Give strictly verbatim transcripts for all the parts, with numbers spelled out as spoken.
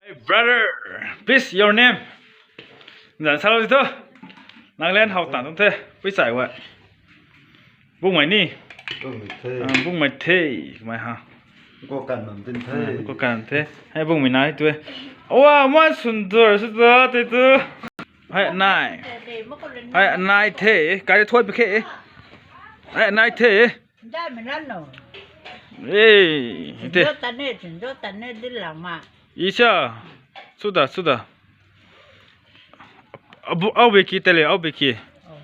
Brother, please, your name. Zan sa lou di thu. Nang len hau tan tung the. Pui sai wa. Bung mai ni. Bung mai the. Ah, bung mai the. Mai ha. Ko kan nam tin the. Ah, ko kan the. Hai bung mai nai tu. Wa, ma sundar su ta te tu. Hai nai. Hai nai the. Kai thoi pe khe. Hai nai the. Dai mi lan no. Ei, te. Sinjo tane, sinjo tane di lang ma. Isa. Suda, suda. Abu, au beki tele, au beki. Oh.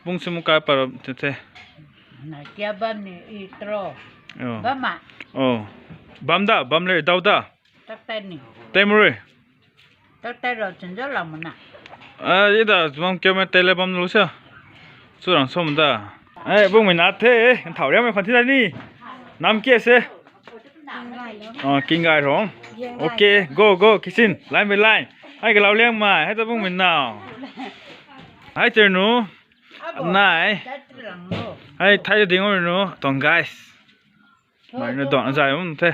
Bung simu kai para te te. Na kia bam ni i tro. Oh. Bam ma. Oh. Bam da, bam le, dau da. Tak tai ni. Temuri. Tak tai ro chinjo lam na. Ah, ida bam kyo me tele bam lu sa. Surang som da. Eh, bung mi na the, thau riam me khan thi da ni. Nam ke se. Oh, king gai rong. Okay, go, go, kisin, line by line. Hai ka lau liang mai, hai ta bung mi nau. Hai ter nu. Nai. Hai thai ding nu, tong guys. Mai na don zai um the.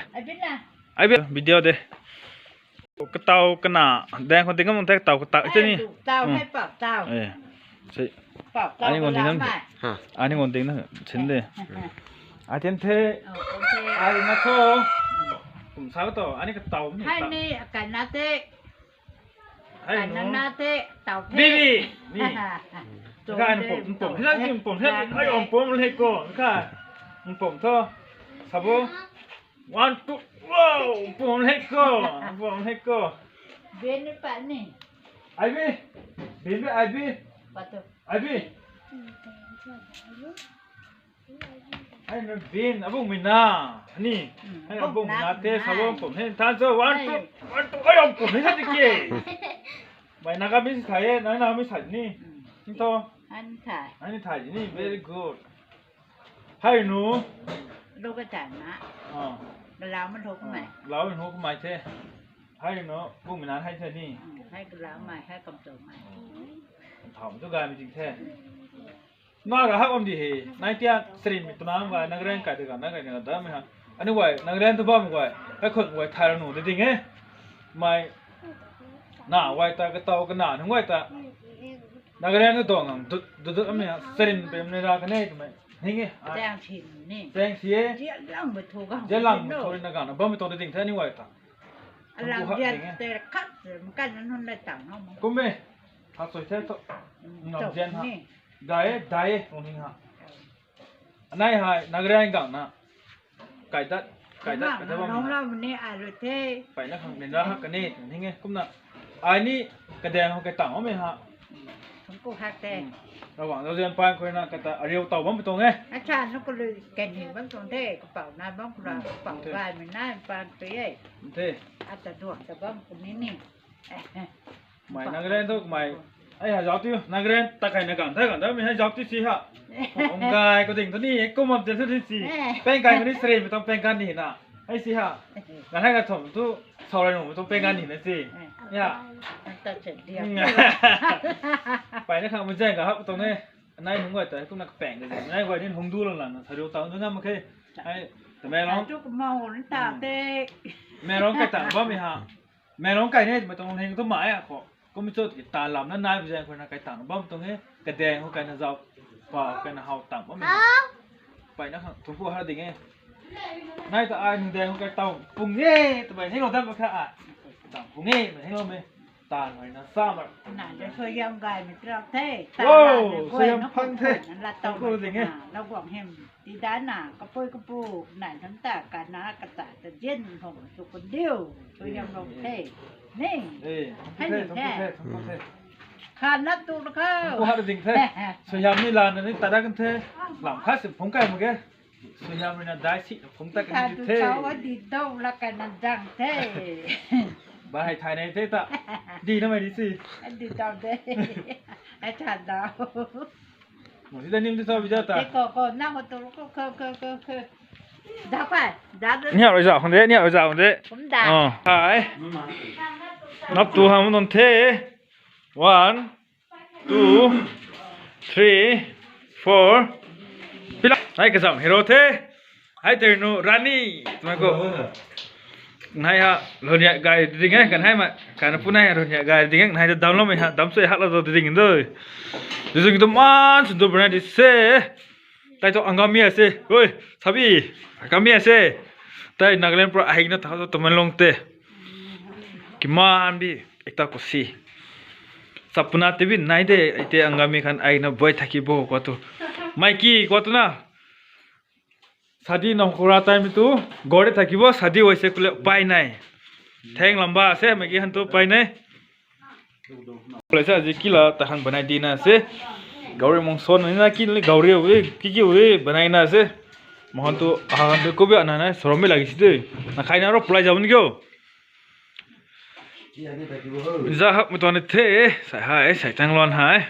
Ai bi video de. Katau kana deng khou ding um the, katau kata te ni. Tau hai pau tau. Eh. Sei. Pau tau. Ani ngon ding nam. Ha. Ani ngon ding na sin de. Ai ten the. Ai na tho. Kum sa ka to, ani katau ni. Hai ni kana te. Hai na na te, tau the. Ni, ni, ni. Ka mpom, mpom, hei lang mpom, hei, ai mpom le ko, ka. Mpom tho. Sabo. One, two, wow, mpom le ko, mpom le ko. Ben ni pa ni. Ai bi. Ben bi, ai bi. Pa tu. Ai bi. Hai na bin, abung mi na. Ni. Hai abung mi na te, sabo mpom. Hei, tan so, one, two, one, two, ai mpom, hei na tiki. Mai na ka bin sai, na na mi sai ni. Ni to. An thai. Ani thai ni, very good. Hai nu. Lo ka thai na. Ah. Lau ma lo ka mai. Lau nu ka mai the. Hai nu, bung mi na hai the ni. Hai ka lau mai, hai kam to mai. Tham tu ga mi ting the. Na ga hak om di he, nai tia srin mi tuna ga, Nagaland kai de ga, na ga na da mi ha. Ani wai, Nagaland tu bam wai, kai khun wai thai nu de ding e. Mai, na wai ta, katau kana nung wai ta. Nagaland tu dong ang, dut, dut, dut, ami ha, srin pe mne ra kane, tu mai. Ning e. Jang si ni. Jang si e. Jia lang mi thu ga. Jia lang mi thu na ga, na bam mi to de ding the, ani wai ta. Alang jia te khat, mkan nan hun lai tang ha mo. Kum e. Hak soi the to. Ngam jia ha. Dai, dai, kong ning ha. Anai hai, Nagaland gang na. Kai dat, kai dat, kai dat bam na. Nong lam ni a lu the. Pai na khang nin ra hak kane, ning e, kumna. Ai ni, kadeng ho kai tang ho me ha. Thungku hak the. Ravang zau zian pan khoi na, kata, ariu tau bam tong e. Acha, nung ku lu, kai ni bam tong the, kapau na bam ku ra, kapau gai mi na, pan tu e. The. Ata duak ta bam ku ni ni. Mai Nagaland tu mai. Ai ha zau tiu Nagaland ta kai na gang ta gang ta mi hai zau tiu si ha. Ong gai ko ding tu ni kum am tiu si. Peng kai ko ni sri mi tong peng kan ni na. Ai si ha. Gan hai ka thom tu sau lai nung tu peng kan ni na si. Ya. Pai na khang mu jeng ka hak tong ne. Nai nung gai ta kum na peng ka jeng. Nai gai ni hung du lang lang na sa riu tau tu na ma khe. Ai ta me long. Tu ko ma hon ta te. Me long kai ta ba mi ha. Mei rong kai ne, mei tuang heng tu mai a khou. Kum chut ki ta lam na nai bu zaeng khou na kai tang bam tuang e, ka deng khou kai na zau, pa kai na hau tang bam e. Pai na khang thungku ha ding e. Nai ta ai nung deng khou kai tang pung e, ta bai heng lo dam kha a. Tang pung e, mei heng lo me. Tan hoi na sa ma. Na de so yam gai mi trak the. Wow, so yam phang the. Thungku ding e. La guang hem. Ti dana, kapui kapu, nai tham ta, kana kata, ta jin hong, su kun diu, su yam rong the. Ni. Eh, hai ni the, the. Khan na tu na kha. Ko ha ding the. Su yam ni la na ni ta da kan the. Lam kha sim phung kai ma ge. Su yam ni na dai si phung ta kan ni the. Kau a di dau la kai na dang the. Ba hai thai nei the ta. Di na mai di si. A di dau the. A cha dau. Mo si da nim tu sa bi da ta. Te ko ko na ko tu ko ko ko ko ko. Da pai, da da. Niau rui zau hong de, niau rui zau hong de. Kum da. Oh, hai. Nap tu ham non the. One, two, three, four. Pila. Hai kazam hero the. Hai tei nu Rani. Tumai ko. Nai ha, lhun ya gay ding e, kan hai ma, kan pu nai ha, lhun ya gay ding e, nai ta dam lo mei ha, dam sui ha la zo ding do. Dizung tu man sui tu bana di se. Tai tu Angami ase, oi, sabi, Angami ase. Tai Nagaland pura ahei na tha tu Tamenglong te. Kiman bi, ekta ko si. Sapna te bi nai de, ite Angami khan ai na boy thaki bo kwa tu. Mai ki kwa tu na. Sadi nong kura time tu, gori thaki bo, sadi wai se kule pai nai. Theng lamba se, mai ki han tu pai nai. Kule se, aji kila ta han banai di na se. Gauri mong son ni na ki ni gauri wi, ki ki wi banai na se. Mohan tu, ahan tu ko bi ana na, sorom bi lagi si tu. Na khai na ro pulai jabun kyo. Za hak mutuan the, sai hai, sai tang lon hai.